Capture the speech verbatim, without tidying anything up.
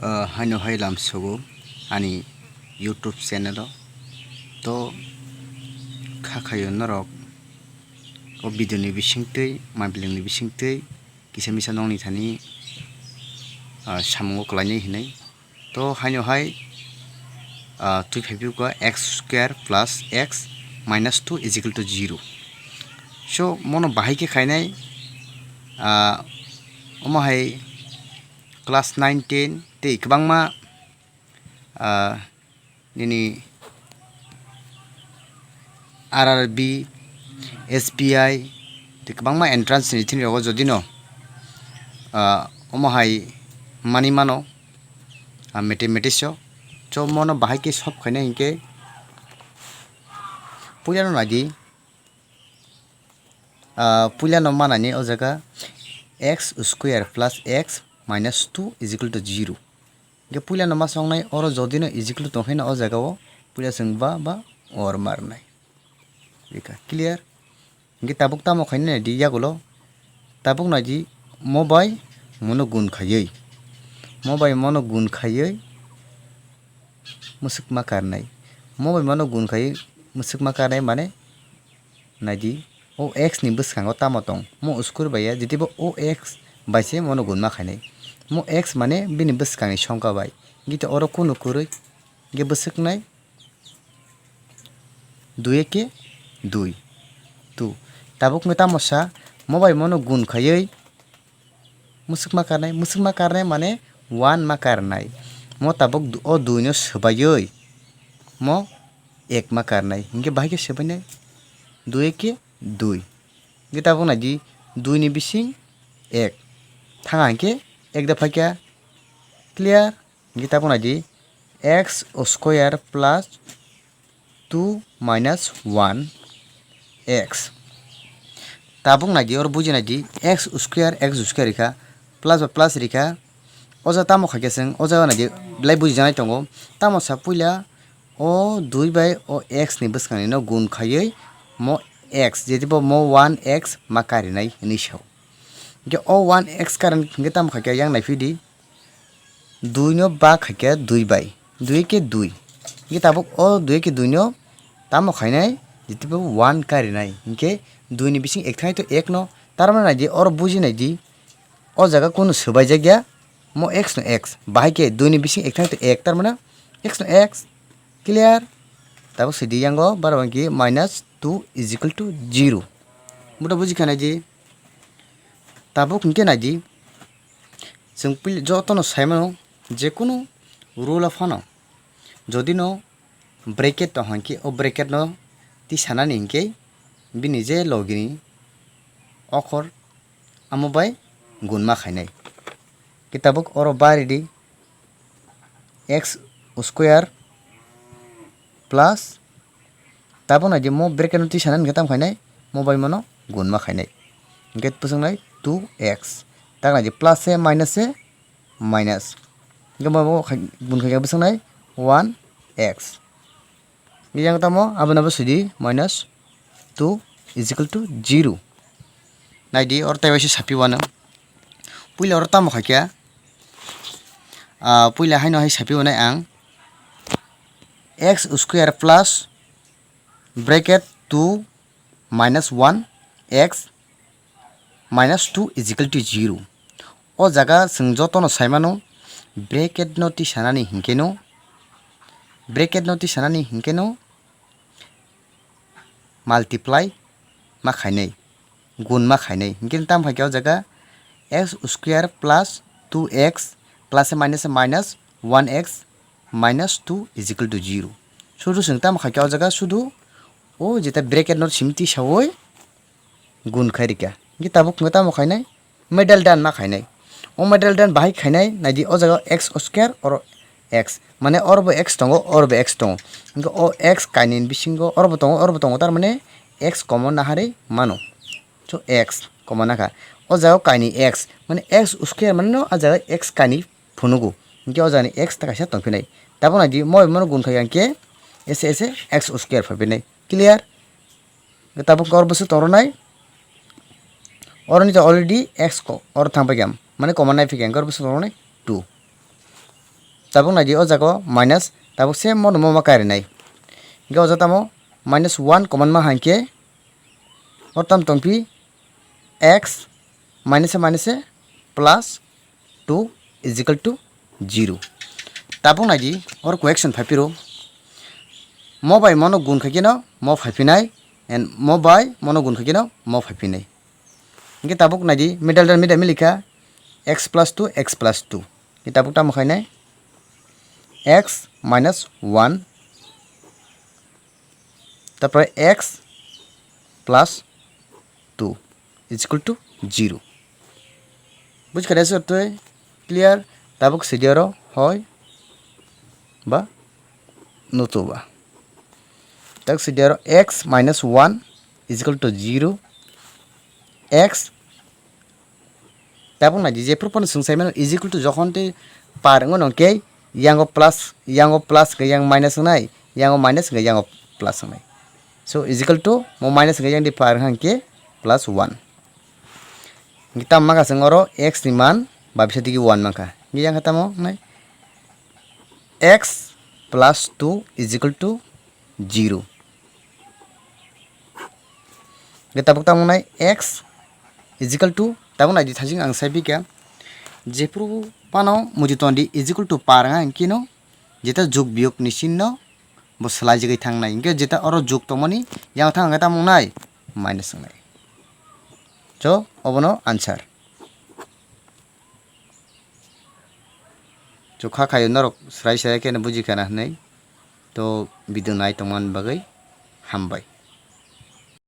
Ah, haino hai lamsogo ani YouTube channel o. To kha khayo norok o video ni bisingtwi, maibilwng ni bisingtwi kisa misa nokni thani, ah, samungo kwlainai hinwi. To haino hai, ah, twi phaiphikha x square plus x minus two is equal to zero. So mono bahai khe khainai, ah, omo hai class nine, ten tei kwbangma, ah, nini R R B, S B I tei kwbangma entrance ni thini rogo jodi no, ah, omo hai mani mano, ah, mathematics o. So mono bahai khe solve khainai hinkhe puila no naidi, ah, puila no manani o jaga x square plus x minus two is equal to zero. Hinkhe puila no ma songnai, oro jodi no is equal to tongkhe no o jaga o puila chwng ba, ba or marnai. Rikha, clear? Hinkhe tabuk tamo khainai naidi yagulo, tabuk naidi mo bai mono gun khaiwi, mo bai mono gun khaiwi mwswk ma karnai, mo bai mono gun khaiwi mwswk ma karnai mane naidi o x ni bwskango tamo tong, mo square bai ya, jodi bo o x bai se mono gun ma khainai, mo x mane bini bwskangni songkha bai, hinkhe oro kunu kwrwi hinkhe bwswknai dui eke dui, two. Tabuk no tamo sa, mo bai mono gun khaiwi mwswk ma karnai, mwswk ma karnai mane one ma karnai. Mo tabuk du-, o dui no swbaiwi mo ek ma karnai. Hinkhe bahai khe swbainai dui eke dui. Hinkhe tabuk naidi dui ni bising ek. Thanga hinkhe ek da phaikha, clear? Hinkhe tabuk naidi x square plus two minus one x. Tabuk naidi, oro buji naidi, x square, x square rikha, plus ba plus rikha. O jaga tamo khaikhe chwng, o jaga naidi, belai bujijaknai tongo. Tamo sa puila, o dui bai o x ni bwskangni no gun khaiwi mo x, jodi bo mo one x ma karinai hinwi sao. Hinkhe o one x karin hinkhe tamo khaikhe yang naiphidi, dui no ba khaikhe dui bai, dui eke dui. Hinkhe tabuk o dui eke dui no tamo khainai, jodi bo one karinai. Hinkhe dui ni bising ek thangnai to ek no, tar mane naidi, oro buji naidi, o jaga kunu swbaijak ya, mo x no x, bahai khe dui ni bising ek thangnai to ek, tar mane x no x, clear? Tabuk sidi yango, bar bangki minus two is equal to zero. Buda buji kha naidi, tabuk hinkhe naidi, chwng pil-, jotono saimano, jekunu rule o phano, jodi no bracket tong hinkhe, o bracket no tisanani hinkhe bini je logini okhor amo bai gun ma khainai. Hinkhe tabuk oro ba ridi x square plus tabuk naidi mo bracket no tisanani hinkhe tamo khainai, mo bai mono gun ma khainai. Hinkhe bwswknai two x. Tak naidi plus se minus se minus. Hinkhe mo bo khai-, gun khaikhe bwswknai one x. Yang tamo abo nabo sidi minus two is equal to zero. Naidi oro tei waisa sapi wano. Puila oro tamo khaikha? Ah, puila haino hai sapi wanai ang x square plus bracket two minus one x minus two is equal to zero. O jaga chwng jotono saimano, bracket no tisanani hinkhe no, bracket no tisanani hinkhe no multiply ma khainai, gun ma khainai. Hinkhe tamo khaikhe o jaga x square plus two x plus minus minus one x minus two is equal to zero. Sudu chwng tamo khaikhe o jaga sudu o jeta bracket no simi tisawi gun khai rikha. Hinkhe tabuk wngkha tamo khainai? Middle term ma khainai. O middle term bahai khainai, naidi o jaga x square, oro x. Mane oro bo x tongo, oro bo x tongo. Hinkhe o x kainwi bisingo oro bo tongo, oro bo tongo, tar mane x common naharwi mano. So x common nakha. O jaga kainwi x, mane x square mane no, o jaga x kainwi phunugo. Hinkhe o jagani x ta kaisa tongphinai. Tabuk naidi, mo bai mono gun khai hinkhe ese ese x square phaiphinai. Clear? Tabuk oro bwswk tongronai. Oroni to already x ko, oro thang paikha. Mane common nai phikha, oro bwswk tongronai two. Tabuk naidi o jaga o minus, tabuk same mono mo ma kairinai. Hingke o jaga tamo minus one common ma hangke o tam tongpi x minus a minus a plus two is equal to zero. Tabuk naidi oro question phaipiro, mo bai mono gun khaikeno mo phaipinai and mo bai mono gun khaikeno mo phaipinai. Hingke tabuk naidi middle term middle milikha x plus two x plus two. Hingke tabuk tamo khainai x minus one, tarpore x plus two is equal to zero. Bujkha de sir twi clear? Tabuk sidi oro hoi ba nutu ba. Tak sidi oro x minus one is equal to zero. X tabuk naidi jephru phano swng sai mano is equal to jokhon tei par wngmano hwnkhe yango plus, yango plus hwnkhe yang minus wngnai, yango minus hwnkhe yango plus wngnai. So is equal to mo minus hwnkhe yang di par wngkha hwnkhe plus one. Hwnkhe tamo mankha chwng oro x ni man ba bisa digi one mankha. Hwnkhe yang khe tamo wngnai x plus two is equal to zero. Hwnkhe tabuk tamo wngnai x is equal to, tabuk naidi thajing ang sai bikha, jephru phano muitu tondi is equal to par wngkha hwnkhe no jeta jug biyog ni chinno bo swlai jagwi thangnai, hwnkhe jeta oro jug tongmani yang thang hwnkhe tamo wngnai minus wngnai. So obono answer. Chukha khayo norok srai srai khe no buji khana hinwi. To video nai tongmani bagwi hambai.